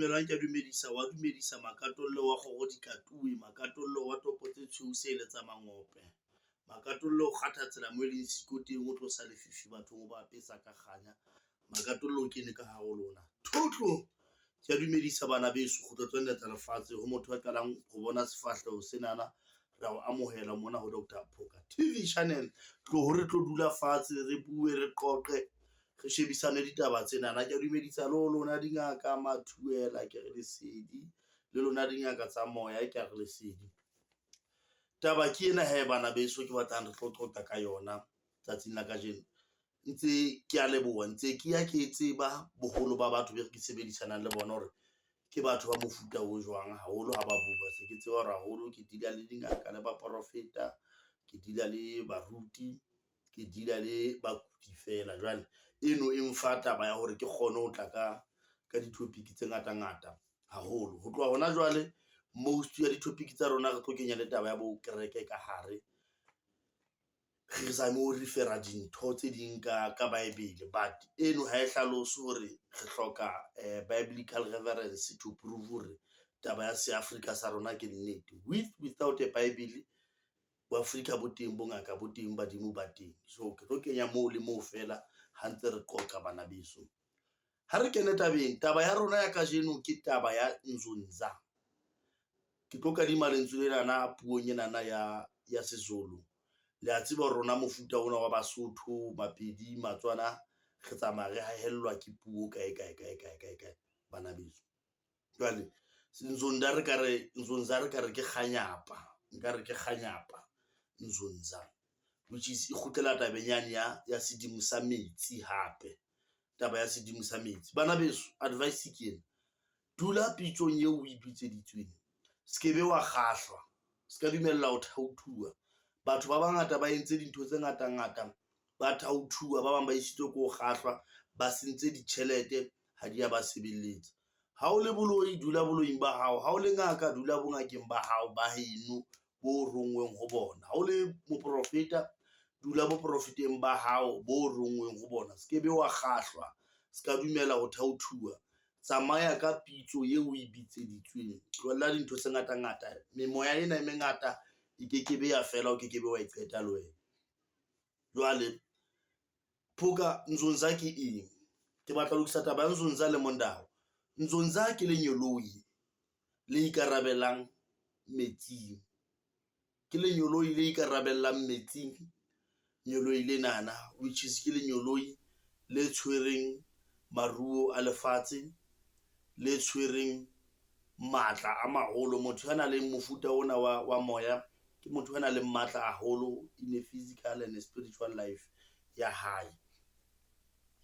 Dumelang ke a dumedisa, wa dumedisa Makatollo wa kgoro dikatuwe, Makatollo wa topo tse tshweu se le tsa mangope. Makatollo o kgatha tsela mo e leng siko teng, o tlosa lefifi bathong o ba apesa ka kganya. Makatollo o kene ka hare ho lona. Thotlo! Ke a dumedisa bana beso, kgutlo tse nne tsa lefatshe ho motho a qalang ho bona sefahleho senana, re a o amohela mona ho Doctor Phoka TV channel. Tloho re tlo dula fatshe, re bue, re qoqe, re shebisane ditaba tsenana. Ke a dumedisa le ho lona dingaka mathuela, ke re lesedi le lona dingaka tsa moya, ke a re lesedi. Taba ke ena hee bana beso ke batlang re tlo qoqa ka yona tsatsing la kajeno. Ntse ke a leboha, ntse ke ya ke tseba boholo ba batho be ke sebedisanang le bona hore ke batho ba mofuta o jwang haholo ha ba bua. Se ke tseba hore haholo ke deal-a le dingaka le baporofeta, ke deal-a le baruti, ke deal-a le bakudi feela. Jwale eno e mfa taba ya hore ke kgone ho tla ka di-topic tse ngata-ngata haholo. Ho tloha hona jwale, most ya di-topic tsa rona re tlo kenya le taba ya bo kereke ka hare. Re zame ho refer-a dintho tse ding ka Bible, but eno ha e hlalose hore re hloka biblical reference to prove hore taba ya se Afrika sa rona ke nnete. With without a Bible, bo Afrika bo teng, bongaka bo teng, badimo ba teng. So ke tlo kenya moo le moo feela ha ntse re qoqa bana beso. Ha re kene tabeng, taba ya rona ya kajeno ke taba ya Nzunza. Ke tlo kadima lentswe lenana puong enana ya Sezulu. Le a tseba hore rona mofuta ona wa Basotho, Mapedi, Matswana, re tsamaya re hahellwa ke puo kae, kae, kae, kae, kae, kae, bana beso. Jwale Nzunda re ka re, Nzunza re ka re ke kganyapa, nka re ke kganyapa Nzunza, which is e kgutlela tabeng yane ya sedimo sa metsi hape, taba ya sedimo sa metsi. Bana beso, advice ke ena, dula pitsong eo o e bitseditsweng, se ke be wa kgahlwa, se ka dumella ho thaothuwa. Batho ba bangata ba entse dintho tse ngata-ngata, ba thaothuwa, ba bang ba isitswe ko ho kgahlwa, ba sentse ditjhelete, ha di a ba sebeletsa. Ha o le boloi, dula boloing ba hao, ha o le ngaka, dula bongakeng ba hao ba heno bo rongweng ho bona. Ha o le moprofeta, dula boprofeteng ba hao bo rongweng ho bona. Se ke be wa kgahlwa, se ka dumela ho thaothuwa. Tsamaya ka pitso eo o e bitseditsweng. Tlohella dintho tse ngata-ngata, memoya ena e mengata e ke ke be ya fela, o ke ke be wa e qeta le wena. Jwale Phoka, Nzunza ke eng? Ke batla ho lokisa taba ya Nzunza le Mondao. Nzunza ke lenyoloi le ikarabelang metsing. Ke lenyoloi le ikarabellang metsing, nyoloi lenana which is ke lenyoloi le tshwereng maruo a lefatshe, le tshwereng matla a maholo. Motho ya nang le mofuta ona wa moya ke motho a nang le matla haholo in a physical and a spiritual life ya hae.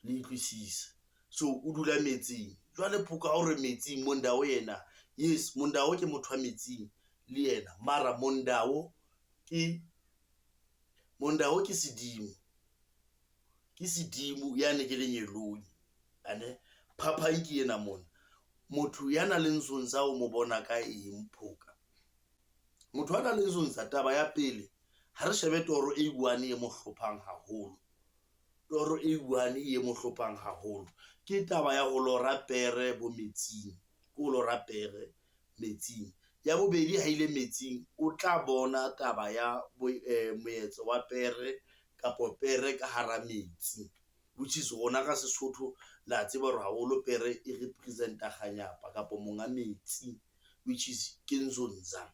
Le utlwisise. So o dula metsing. Jwale Phoka ha o re metsing, Mondao yena, yes, Mondao ke motho wa metsing le yena, mara Mondao ke sedimo. Ke sedimo yane ke lenyeloi. Ane phapang ke ena mona. Motho ya nang le Nzunza o mo bona ka eng Phoka? Motho a nang le Nzunza, taba ya pele, ha re shebe toro e one e mo hlophang haholo. Toro e one e mo hlophang haholo ke taba ya ho lora pere bo metsing, ke ho lora pere metsing. Ya bobedi, ha ile metsing o tla bona taba ya moetso wa pere kapo pere ka hara metsi, which is rona ka Sesotho le a tseba hore haholo pere e represent-a kganyapa kapo monga metsi, which is ke Nzunza.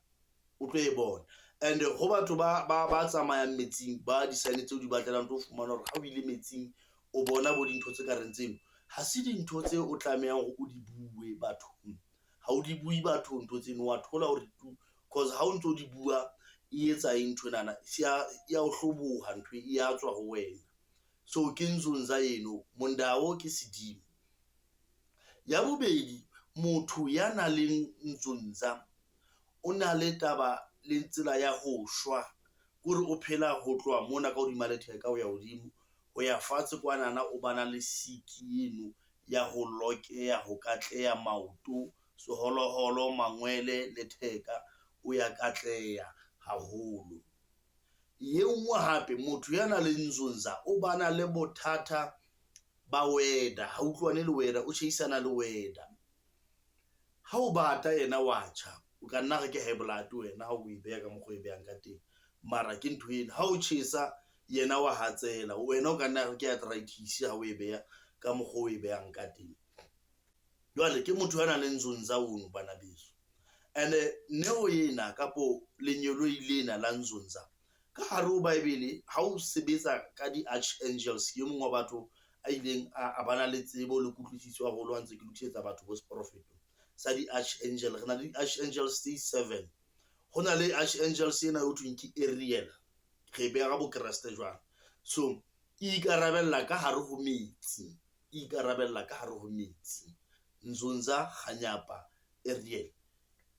O tlo e bona. And ho batho ba tsamayang metsing, ba di-sign tseo di batlelang, o tlo fumana hore ha o ile metsing o bona bo dintho tse ka reng tseno. Ha se dintho tse o tlamehang hore o di bue bathong. Ha o di bue bathong ntho tseno, wa thola hore tu, cause ha o ntso di bua e etsa eng nthwenana, ya o hloboha ntho e ya tswa ho wena. So ke Nzunza eno, Mondao ke sedimo. Ya bobedi, motho ya nang le Nzunza o na le taba le tsela ya ho shwa, kore o phela ho tloha mona ka hodima letheka ho ya hodimo, ho ya fatshe kwanana o bana le siki eno ya ho lokeha, ho katleha maoto, seholoholo, mangwele, letheka, o ya katleha haholo. Ye nngwe hape, motho ya nang le Nzunza o bana le bothata ba weather, ha utlwane le weather, o tjheisana le weather. Ha o bata yena wa tjha, o ka nna re ke high blood wena ha o e beha ka mokgwa o e behang ka teng, mara ke ntho ena. Ha o tjhesa yena wa hatsela, wena o ka nna re ke arthritis ha o e beha ka mokgwa o e behang ka teng. Jwale ke motho a nang le nzunza ono bana beso. And-e neo ena kapo lenyeloi lena la Nzunza ka hare ho Bible, ha o sebetsa ka di-archangels, ke e mong wa batho a ileng a bana le tsebo le kutlwisiso haholo ha ntse ke lokisetsa batho bo seporofeto sa di-archangel. Re na le di-archangels tse seven. Ho na le archangels ena ho thweng ke Ariel, re e beha ka bokreste jwang. So e ikarabella ka hare ho metsi, e ikarabella ka hare ho metsi. Nzunza, Kganyapa, Ariel,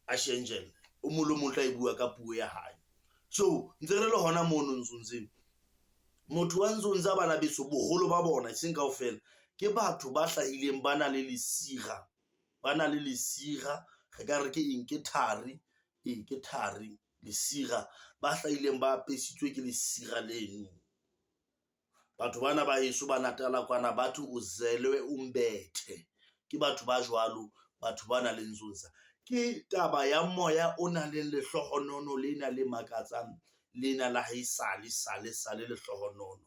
archangel, o mong le mong tla e bua ka puo ya hae. So ntse re le hona mono Nzunzeng, motho wa Nzunza bana beso, boholo ba bona eseng kaofela, ke batho ba hlahileng ba na le lesira, ba na le lesira, re ka re ke eng, ke thari, ee ke thari, lesira, ba hlahileng ba apesitswe ke lesira leno. Batho bana ba heso ba Natala kwana ba thwe o zelwe o mbethe, ke batho ba jwalo, batho ba nang le Nzunza. Ke taba ya moya o nang le lehlohonono lena le makatsang lena la haesale sale sale lehlohonono.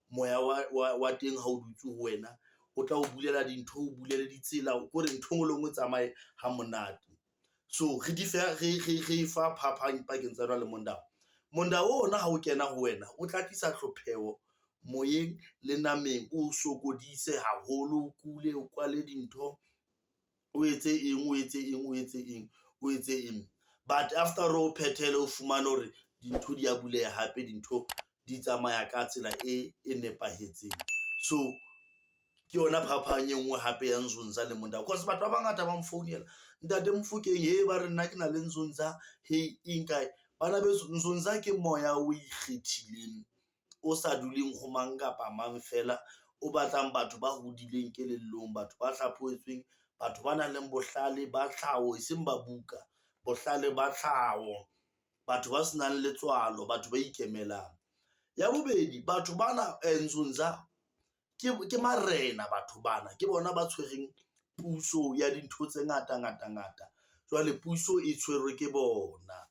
Moya wa teng ha o dutse ho wena, o tla o bulela dintho, o bulele ditsela, kore ntho e nngwe le e nngwe e tsamaye ha monate. So re di fa, re fa phapang pakeng tsa jwale le Mondao. Mondao ona ha o kena ho wena, o tla tlisa tlhopheho moyeng le nameng, o sokodise haholo, o kule, o kwale dintho, o etse eng, o etse eng, o etse eng, o etse eng. But after o phethele, o fumane hore dintho di a buleha hape, dintho di tsamaya ka tsela e nepahetseng. So ke yona phapang e nngwe hape ya Nzunza le Mondao, cause batho ba bangata ba mfounela, ntate Mofokeng, he ba re nna ke na le Nzunza, he eng kae. Bana beso, Nzunza ke moya o ikgethileng, o sa duleng ho mang kapa mang fela, o batlang batho ba hodileng kelellong, batho ba hlaphohetsweng, batho ba nang le bohlale ba tlhaho, eseng ba buka, bohlale ba tlhaho, batho ba senang letswalo, batho ba ikemelang. Ya bobedi, batho bana Nzunza ke marena, batho bana ke bona ba tshwereng puso ya dintho tse ngata ngata ngata. Jwale puso e tshwerwe ke bona.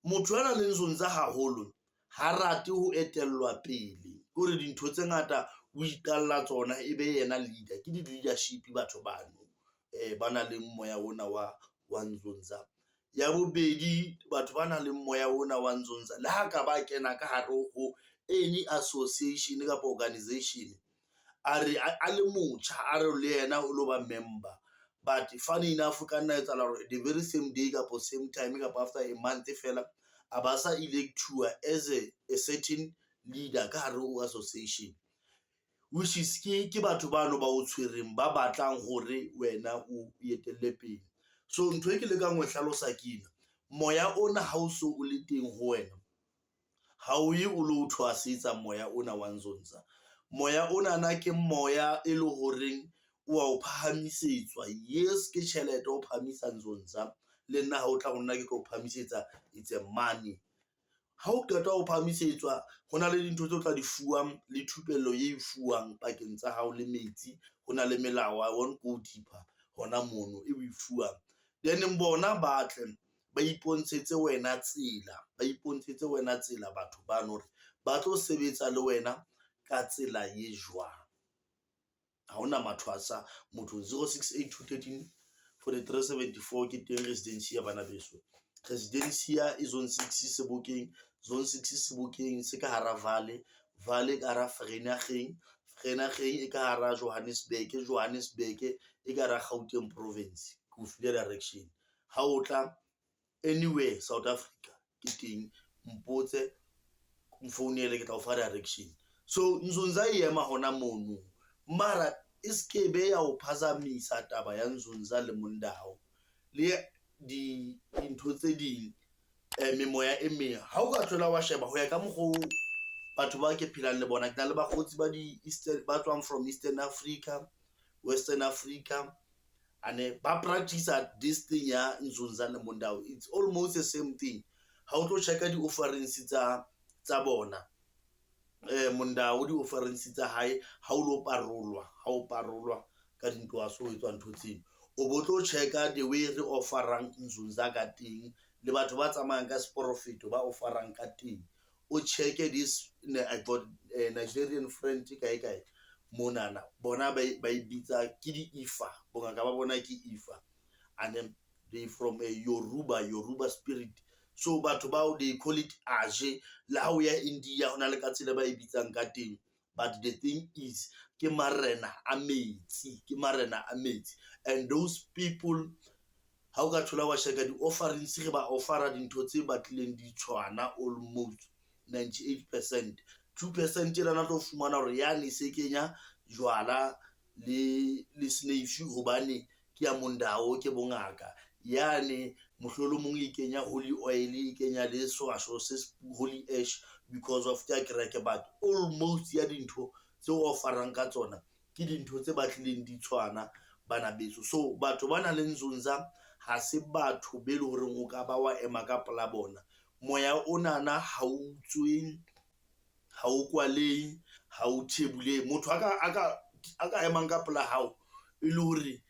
Motho a nang le Nzunza haholo ha rate ho etellwa pele, ke hore dintho tse ngata o iqalla tsona, e be yena leader. Ke di-leadership batho bano ba nang le moya ona wa Nzunza. Ya bobedi, batho ba nang le moya ona wa Nzunza, le ha ka ba kena ka hare ho any association kapa organization, a re a le motjha, a re le yena o lo ba member, but funny enough, ka nna etsahala hore the very same day kapa same time kapa after a month fela, a ba sa electuwa as a certain leader ka hare ho association, which is ke batho bano ba o tshwereng, ba batlang hore wena o etelle pele. So ntho e ke lekang ho e hlalosa ke ena, moya ona ha o so o le teng ho wena, ha o ye o lo thwasetsa moya ona wa Nzunza. Moya onana ke moya e le horeng o wa o phahamisetswa. Yes, ke tjhelete o phahamisa Nzunza, le nna ha o tla ho nna ke tlo o phahamisetsa, it's a money. Ha o qeta ho phahamisetswa, ho na le dintho tse o tla di fuwang le thupello e fuwang pakeng tsa hao le metsi. Ho na le melao, I won't go deeper hona mono e o e fuwang. Then bona ba tle ba ipontshetse wena tsela, ba ipontshetse wena tsela batho bano hore ba tlo sebetsa le wena ka tsela e jwang. Ha hona mathwasa motho. 0682 13 43 74 ke teng residency ya bana beso. Residency ya e zone 6 Sebokeng, zone 6 Sebokeng se ka hara Vale, Vale ka hara Vereeniging, Vereeniging e ka hara Johannesburg, Johannesburg e ka hara Gauteng province. Ke o file direction. Ha o tla anywhere South Africa ke teng, mpotse, mfounele, ke tla o fa direction. So Nzunza e ema hona mono, mara e skebe ya o phazamisa taba ya Nzunza le Mondao le dintho tse ding, memoya e meng. Ha o ka thola wa sheba ho ya ka mokgo batho ba ke phelang le bona, ke na le bakgotsi ba di-Eastern, ba tswang from Eastern Africa, Western Africa, ane ba practice this thing ya Nzunza le Mondao. It's almost the same thing. Ha o tlo checka di-offerings tsa bona, Mondao di-offerings tsa hae, ha o lo parolwa, ha o parolwa ka dintwa so etswa ntho tseno, O bo tlo check-a the way re offer-ang Nzunza ka teng le batho ba tsamayang ka seporofeto ba offer-ang ka teng. O check-e this, I got Nigerian friend kae kae monana, bona ba e bitsa ke di-Ifa, bongaka ba bona ke Ifa, and then they from a Yoruba spirit. So batho bao they call it Aje. Le ha o ya India ho na le ka tsela ba e bitsang ka teng. But the thing is, ke marena a metsi, ke marena a metsi. And those people, ha o ka thola wa check-a di-offerings, re ba offer-a dintho tse batlileng di tshwana almost 98%. 2% elana tlo fumana hore yane se kenya jwala le snuff hobane ke ya mondao, ke bongaka. Yane mohlolomong e kenya holy oil, e kenya le swasho se holy ash because of ke ya kereke. But almost ya dintho tse o offer-ang ka tsona ke dintho tse batlileng di tshwana, bana beso. So batho ba nang le Nzunza ha se batho be leng horeng o ka ba wa ema ka pela bona. Moya onana ha o utswe, ha o kwalehe, ha o thebulehe. Motho a ka emang ka pela hao e le hore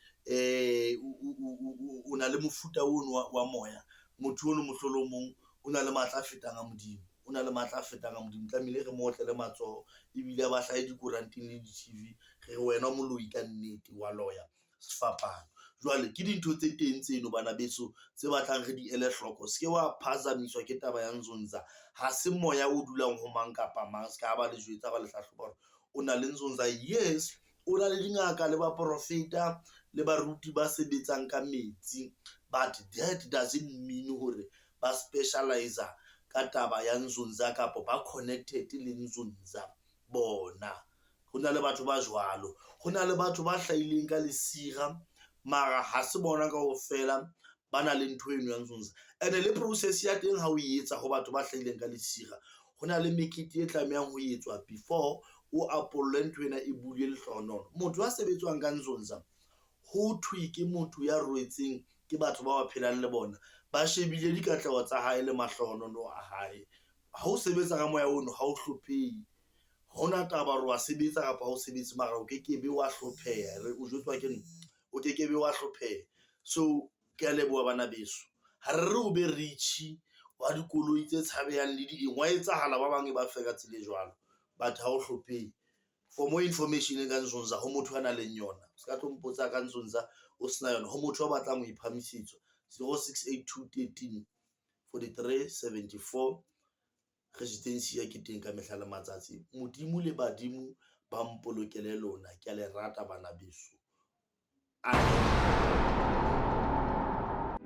o na le mofuta ono wa moya, motho ono mohlolomong o na le matla a fetang a Modimo, o na le matla a fetang a Modimo. Tlamehile re mo otlele matsoho ebile a ba hlahe dikoranteng le di-TV, re re wena o moloi ka nnete, wa loya sefapano. Jwale ke dintho tse teng tseno bana beso tse batlang re di ele hloko. Se ke wa phazamiswa ke taba ya Nzunza. Ha se moya o dulang ho mang kapa mang. Se ka ba le jwetsa ba le hlahloba hore o na le Nzunza. Yes, o na le dingaka le baprofeta le baruti ba sebetsang ka metsi, but that doesn't mean hore ba specialize ka taba ya Nzunza kapa ba connected le Nzunza bona. Ho na le batho ba jwalo, ho na le batho ba hlahileng ka lesira, mara ha se bona kaofela ba na le ntho eno ya Nzunza. And-e le process ya teng ha o etsa ho batho ba hlahileng ka lesira, ho na le mekete e tlamehang ho etswa before o apollwe ntho ena e bule lehlohonolo. Motho a sebetswang ka Nzunza ho thwe ke motho ya rwetseng ke batho ba phelang le bona, ba shebile dikatleho tsa hae le mahlohonolo a hae. Ha o sebetsa ka moya ono ha o hlophehe, ha hona taba hore wa sebetsa kapa ha o sebetse, mara o kekebe wa hlopheha. O jwetswa ke nna, o kekebe wa hlopheha. So ke a leboha bana beso. Ha re re o be rich wa dikoloi tse tshabehang le di eng, wa etsahala ba bang e ba fe ka tsela e jwalo, but ha o hlophehe. For more information ka Nzunza ho motho a nang le yona, se ka tlo mpotsa ka Nzunza o sena yona. Ho motho a batlang ho iphamisetswa, 0682 13 43 74. Residency ya ke teng ka mehla le matsatsi. Modimo le badimo ba mpolokele lona. Ke a le rata bana beso. Amen.